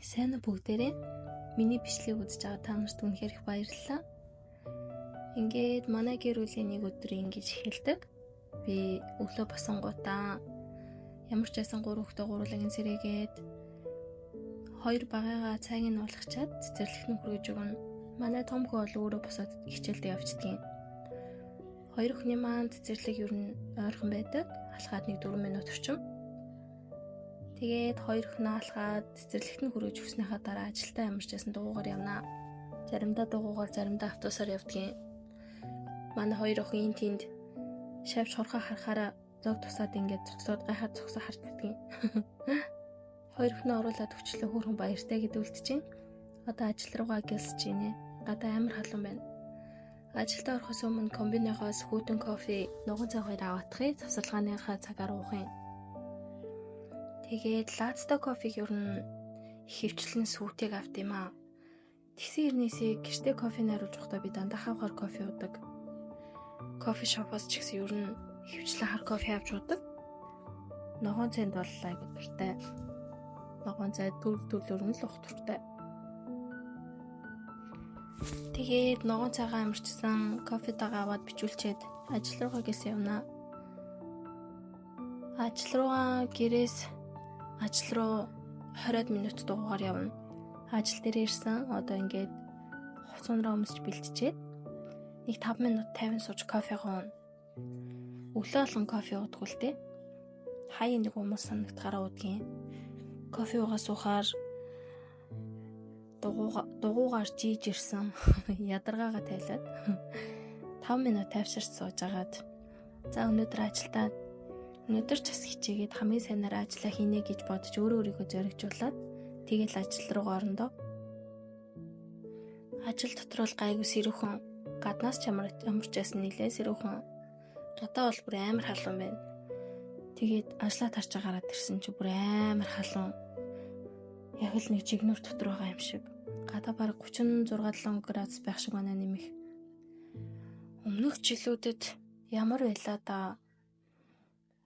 Сайн уу бүгдээрээ. Миний бичлэгийг үзэж байгаа та нарт үнэхээр их баярлалаа. Ингээд манай гэр бүлийн нэг өдөр ингэж эхэлдэг. Би өглөө босонгуудаа ямар ч байсан 3 хүүхдээ гуруулан сэрээгээд хоёр багыгаа цайг нь уулгачаад цэцэрлэгт нь хүргэж өгнө. Манай том хүү бол өөрөө босоод хичээлдээ явчихдаг. Хоёр охины маань цэцэрлэг ер нь ойрхон байдаг. Алхаад нэг 4 минут орчим. Тэгээд хоёр охиноо алхаад цэцэрлэгт нь хүргэж өгснийхаа дараа ажилдаа ямарч байсан дугуйгаар явна. Заримдаа дугуйгаар, заримдаа автобусаар явдгийн. Манай хоёр охин энэ тэнд шавж хорхоо харахаараа зог тусаад ингээд зогсоод гайхаад зогсоо харддгийн. Хоёр охиноо оруулаад өчлөө хөөрхөн баяртай гэдээ үлдчихээн. Одоо ажил руугаа гэлсэж гинэ. Гадаа амар халуун байна. Ажилдаа орохоос өмнө комбинихоос хүйтэн кофе, нуган цай хоёр аваадахыг завсарлагааныхаа цагаар уух юм. Тэгээд латта кофег ер нь ихэвчлэн сүүтэйг авд юм аа. Тэгсэн хэрнээсээ гэртээ кофе найруулж байхдаа би дандаа хавхар кофе уудаг. Кофе шопоос ч гэсэн ер нь ихэвчлэн хар кофе авч уудаг. Ногоон цайнд бол айгүй дуртай. Ногоон цай төр төрлөөр нь л уух дуртай. Тэгээд ногоон цайгаа амарчсан кофетагаа аваад бичүүлчихэд ажил руугаа гэлсэн явна. Ажил руугаа гэрээс ажил руу 20 минут дугуйгаар явна. Ажил дээр ирсэн. Одоо ингээд хувцаанраа өмсч бэлтжээд нэг 5 минут 50 сууж кофегаа ууна. Өглөө болгон кофе уудаггүй л дээ. Хаяа нэг умар санагдахаараа уудгийн. Кофе уугаа суухаар дугуйгаар жийж ирсэн. Ядаргаагаа тайлаад 5 минут тайвширч сууж агаад за өнөөдөр ажилдаа өнөөдөр ч бас хичээгээд хамгийн сайнаар ажиллаа хийнэ гэж бодож өөрөө өөрийгөө зоригжуулаад тэгэл ажил руугаа орондоо. Ажил дотор бол гайгүй сэрүүхэн, гаднаас ч ямар ч байсан нэлээ сэрүүхэн. Гадаа бол бүр амар халуун байна. Тэгээд ажлаа тарч гараад ирсэн чи бүр амар халуун. Яг л нэг жигнүр дотор байгаа юм шиг. Гадаа бараг 36 7 градус байх шиг байна нэмэх. Өмнөх жилүүдэд ямар байлаа да.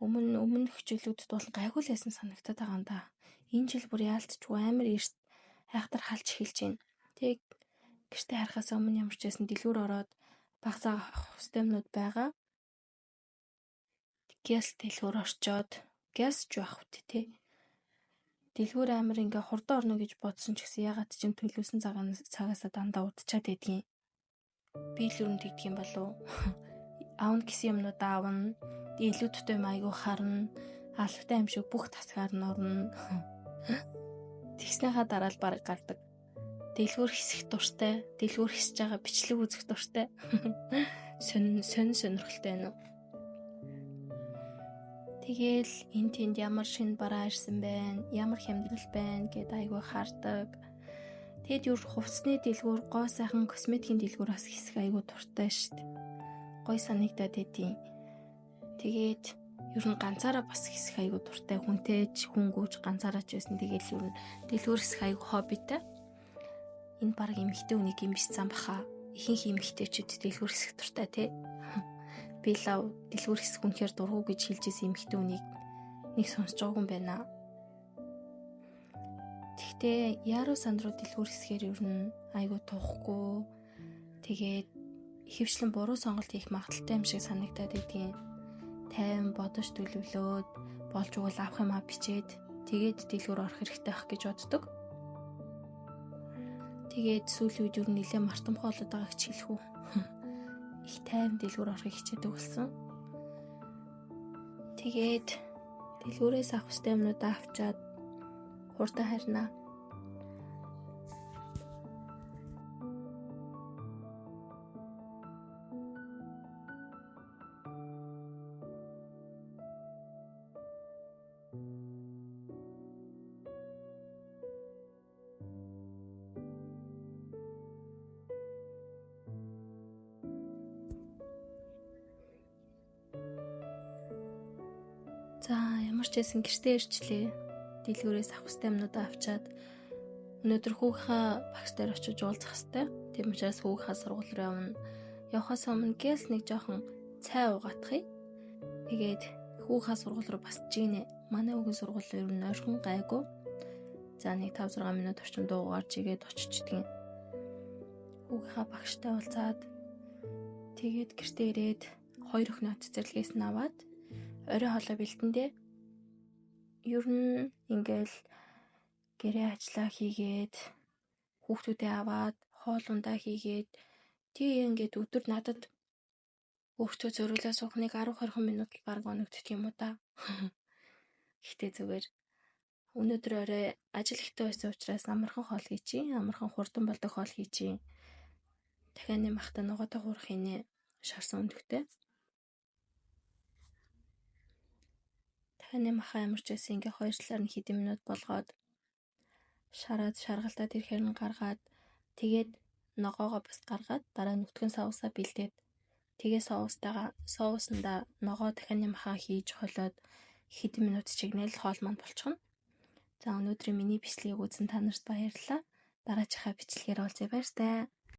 Өмнөх жилүүдэд бол гайгүй л байсан санагдаад байгаа юм да. Энэ жил бүр яалтчгүй амар эрт айхтар халж эхэлж байна. Тэг гэртээ харахаас өмнө ямар ч байсан дэлгүүр ороод багцаа авах хэрэгтэй юмнууд байгаа. Гяс дэлгүүр орчоод гяс ч явах үт тэ. Дэлгүүр амар ингээ хурдан орно гэж бодсон ч гэсэн ягаад ч юм төлөвлөсөн цагаасаа дандаа удчаад байдгийн. Би л өрөнд тэгдэг юм болов уу? Аавна гэсэн юмнуудаа авна. Илүү дутуу юм айгүй харна. Алфтай юм шиг бүх тасгаар нь орно. Тэгснийхаа дараа л бараг гардаг. Дэлгүүр хэсэх дуртай, дэлгүүр хэсэж байгаа бичлэг үзэх дуртай. Сонь сонирхолтой байна уу? Тэгээл энэ тэнд ямар шинэ бараа ирсэн байна, ямар хямдрал байна гэд айгүй хардаг. Тэгэд юу хувцсны дэлгүүр, гоо сайхан косметикийн дэлгүүр бас хэсэх айгүй дуртай шүү дээ. Гой санагдаад байдیں۔ Тэгээд ер нь ганцаараа бас хэсэх айгүй дуртай. Хүнтэй ч хүнгүүч ганцаараа ч байсан. Тэгээл ер нь дэлгүүр хэсэх айгүй хоббитай. Энэ баг эмэгтэй хүний гин биш зам баха. Ихэнх эмэгтэйчүүд дэлгүүр хэсэх дуртай тий. Би лав дэлгүүр хэсэх үнэхээр дургу гэж хэлж исэн эмэгтэй хүнийг нэг сонсож байгаагүй юм байна. Тэгтээ яруу санд руу дэлгүүр хэсгээр ер нь айгүй тухгүй. Тэгээд ихэвчлэн буруу сонголт хийх магадлалтай юм шиг санагдаад байдгийн. Тайван бодож төлөвлөөд болж өгвөл авах юмаа бичээд тэгээд дэлгүүр орох хэрэгтэй байх гэж боддог. Тэгээд сүүлийн үед ер нь нэлээд мартамхай болоод байгааг ч хэлэх үү. Их тайван дэлгүүр орохыг хичээдэг болсон. Тэгээд дэлгүүрээс авах хэрэгтэй юмнуудаа авчаад хурдан харина. За ямар ч байсан гэртээ ирчлээ. Дэлгүүрээс авах хэрэгтэй юмнуудаа авчаад өнөөдөр хүүхээ багш дээр очиж уулзах хэрэгтэй. Тийм учраас хүүхээ сургууль руу явна. Явхаас өмнө гээс нэг жоохон цай уугаадах. Тэгээд хүүхээ сургууль руу бас жигнэ. Манай хүүгийн сургууль ер нь ойрхон гайгүй. За нэг 5 6 минут орчим дуугаар чигээд очичдгийн. Хүүгийнхаа багштай уулзаад тэгээд гэртээ ирээд хоёр охиноо цэцэрлэгээс нь аваад орой хоолой бэлтэндээ. Ер нь ингээл гэрээ ажиллаа хийгээд хүүхдүүдээ аваад хоол ундаа хийгээд тэгээ ингээд өдөр надад өөртөө зориулаад суух нэг 10 20 минут л баг оногддог юм уу та. Гэхдээ зүгээр өнөөдөр орой ажил ихтэй байсан учраас амархан хоол хийчихье. Амархан хурдан болдог хоол хийчихье. Дахианы махтай ногоотой хуурах хийнэ шарсан өндөгтэй. Дахианы маха ямар ч байсан ингээ хоёр талаар нь хэдэн минут болгоод шараад шаргалтаад ирэхээр нь гаргаад тэгээд ногоогоо бас гаргаад дараа нь өтгөн соусаа бэлдээд тэгээ соусандаа ногоо дахианы маха хийж холиод хэдэн минут чигнэл хоол маань болчихно. За өнөөдрийн миний бичлэгийг үзсэн та нарт баярлалаа. Дараачихаа бичлэгээр уулзъя, баяртай.